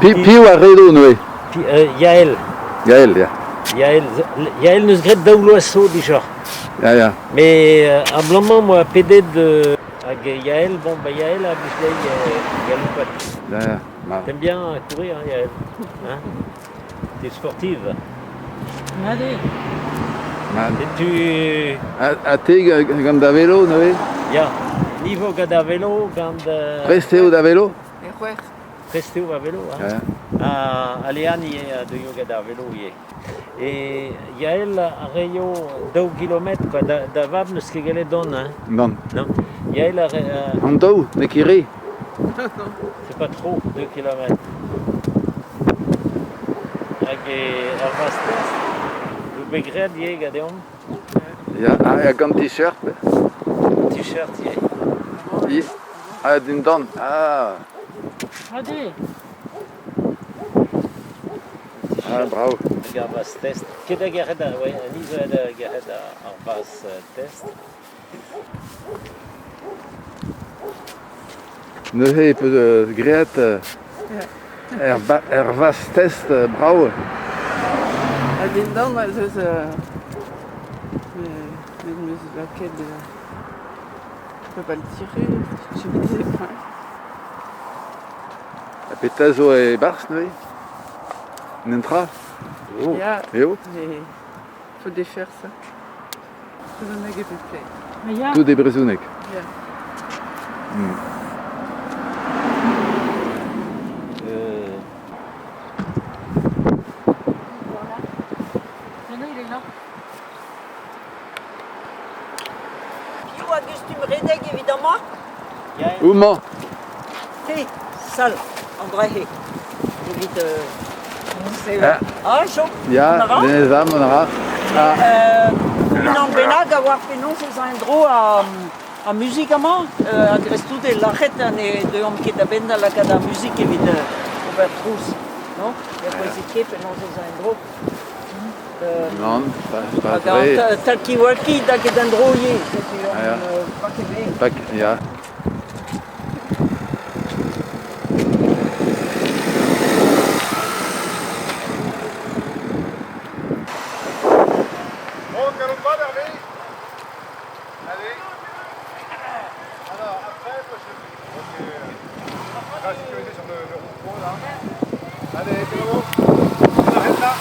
Piv a redo neuze? Yael. Yael, ya. Yael, Yael 'neus graet daou vloaz zo dija. Ya, ya. Mais abalamour 'moa pedet hag Yael, bon, bah Yael a blij dezhi galoupat. Ya, ya. Ma. T'aimes bien courir, hein, Yael? Hein? T'es sportive? Allez. Mat. Et tu... Ha te gant da velo neuze? Ya, ni vo gant ar velo, gant... Prest eo da velo? E c'hwec'h. Prest eo va velo, hein? Ya. Ha Léane ivez a deuio gant ar velo ivez. E Yael a reio daou gilometr, quoi. Da vab n'eus ket gallet dont, hein? Nann. Non. Yael a re... An daou, n'eo ket re. C'est pas trop, 2 kilomètres. Hag ar vazh-test, zo bet graet ivez ganeomp. Ya, ha gant t-shirt. T-shirt ivez. Ah, dindan. Ah. Allez. Ah, bravo. Hag ar vazh-test. Ket da gerc'het, ouais, ni zo da gerc'het ar vazh-test. Neuze e peus graet er vazh-test brav. Ha dindan ez eus met 'meus lakaet je peux pas le tirer, j'ai mis des épingles. Ha petra zo e-barzh neuze? Netra? Oh. Ya, Eo? mais faut défaire ça. Brezhoneg e pep lec'h. Ya. Tout e brezhoneg. Ya. Non, il est là. Piv a gustum redek evit amañ? Homañ. Te, sal, an dra-se. Evit Ah. Ah, chom. Ya, On a ra? Denez Vam, on a ra. Ah. Unan bennak a oar penaos ez a en-dro ar muzik amañ. A-greiz-tout e lâret ha ne deuomp ket a-benn da lakaat ar muzik evit ober trouz. Non? Ne c'hwezit ket penaos ez a en-dro. Nann, pas Hag tre. an talkie-walkie da ket en-dro ivez. Setu Ah, ya. pak ebet. Pak, ya. Bon, galop pas, Hervé. Allez. Alors, après, moi, je... Ok. La sécurité sur le rond-point, là. Allez, c'est bon. On arrête là.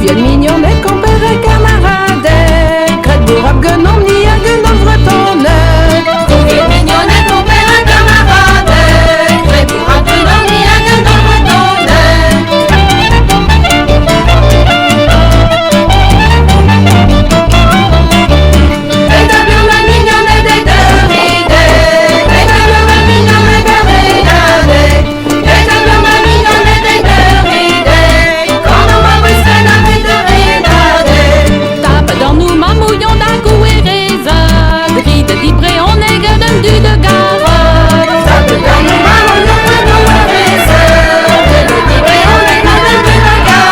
Trouviet mignoned, kompere kamaraded, Graet bourrapl ganeomp ni hag un holl Vretoned. Trouviet mignoned, kompere kamaraded, Graet bourrapl ganeomp ni hag un holl Vretoned. Deuit da buan ma mignoned deuit da redek, Deuit da buan ma mignoned da redadeg, Deuit da buan ma mignoned deuit da redek, Kanomp a-bouez penn a-bouez da redadeg. Tapet dornoù mammouion hag ouerezed, Rit dibrehoneg un dud garet. Tapet dornoù mammouion hag ouerezed, Rit dibrehoneg un dud garet.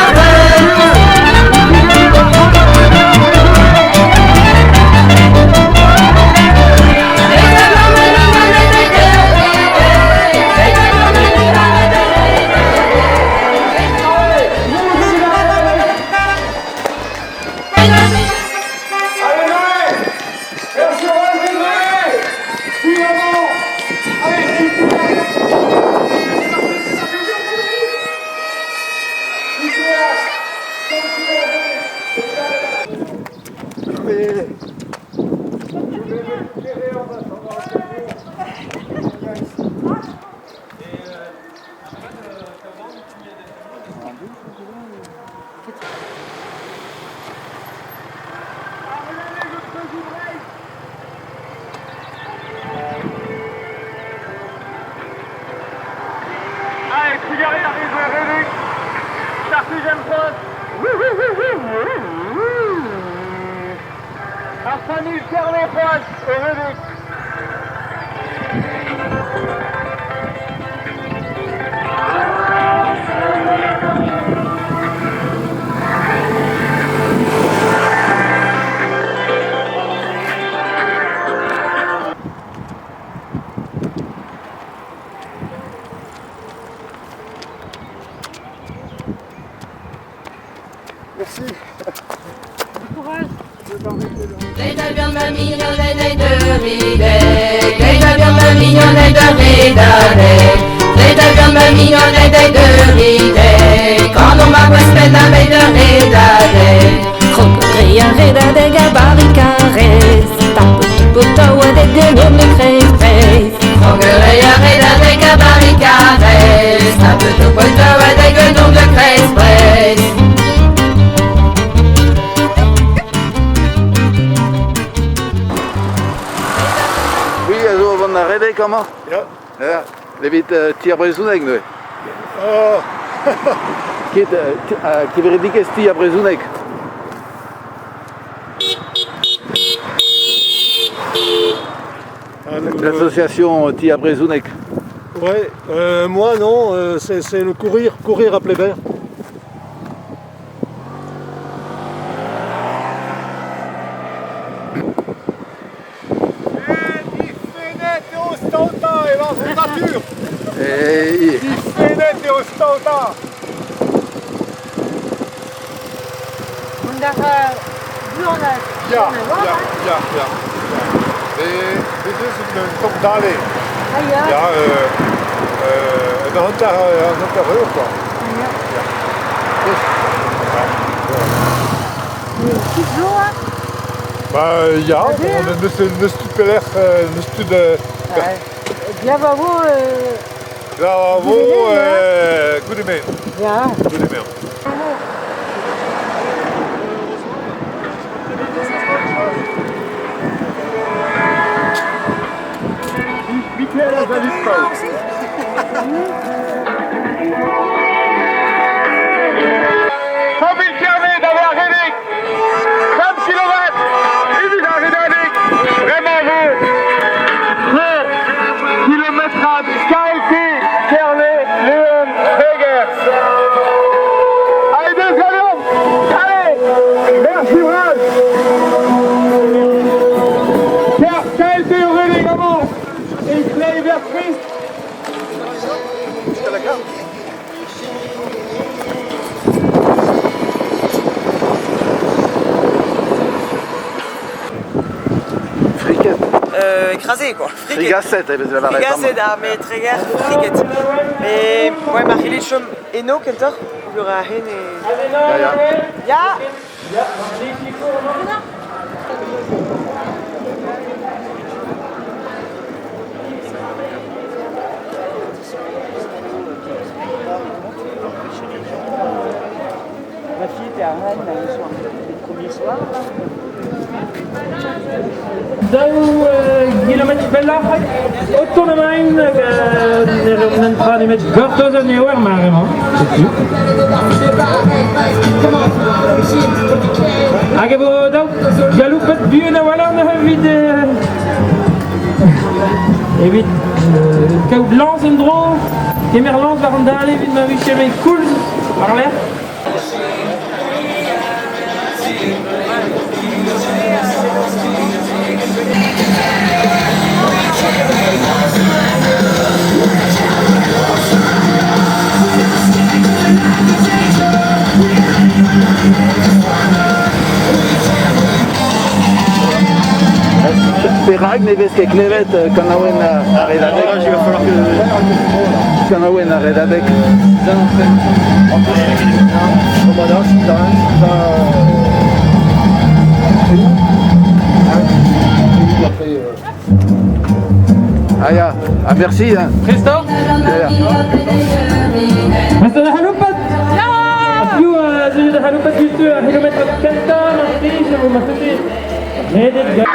Deuit da buan ma mignoned deuit da redek, Deuit da buan ma mignoned da redadeg, Deuit da buan ma mignoned deuit da redek, Kanomp a-bouez penn a-benn da redadeg. Krog dre ar redadeg a Barikarez, Tapet potaouadeg ganeomp e kreiz-Breizh. Krog dre ar redadeg a Barikarez, Tapet potaouadeg ganeomp e kreiz-Breizh. C'hwi a zo o vont da redek amañ? Ya. Ya. Evit ti ar brezhoneg neuze? Oh. Ket kevredigezh ti ar brezhoneg. L'association Ti ar brezhoneg. Ouais, moi non, c'est le courir, courir à Pleyber. Difennet eo staotañ e-barzh an natur. Difennet eo staotañ. Mont a ra buan Ya, ya, ya, ya. Et bez eus un tamm dale. Ah ya. Ya, un hanter eur, quoi. Ya. Ya. Tout zo, hein? Ba ya, bon, n'eus tud pelec'h, n'eus tud... Glav a vo... Glav a vo goude merenn. Ya. Goude merenn. Familh Kervé d'avoir redek 5 km evit ar redadeg bremañ vo 3 kilometrad KLT Kerne Leon Treger. Allez, deus ganeomp! Allez! Merci bras! KLT o redek amañ e Kleiber-Christ. Jusqu'à la gare. Friket. Écrasé quoi. Friket. Frigaset e vez lavaret amañ. Frigaset ha met Treger friket. Mais ouais, ma c'hellit chom eno kentoc'h. Peogwir ahen e... Ya, ya. Ya! Ma fille était à Rennes le soir, le premier soir. Daou kilometr pelloc'h o tont emaint hag ne reont tra nemet gortoz anezho er mare-mañ. Setu. Hag e vo daou galoupet buan a-walc'h neuze evit evit kaout lañs en-dro, kemer lañs war an dale evit ma vije bet koulz war-lerc'h. Perak ne vez ket klevet kanaouenn ar Redadeg? Kanaouenn ar Redadeg. Ah ya, ah merci hein. Prest oc'h? Ya, ya. Prest da c'haloupat? Ha piv a zeuio da c'haloupat diouzhtu ar c'hilometr kentañ, mar plij, e vo marteze redet gant...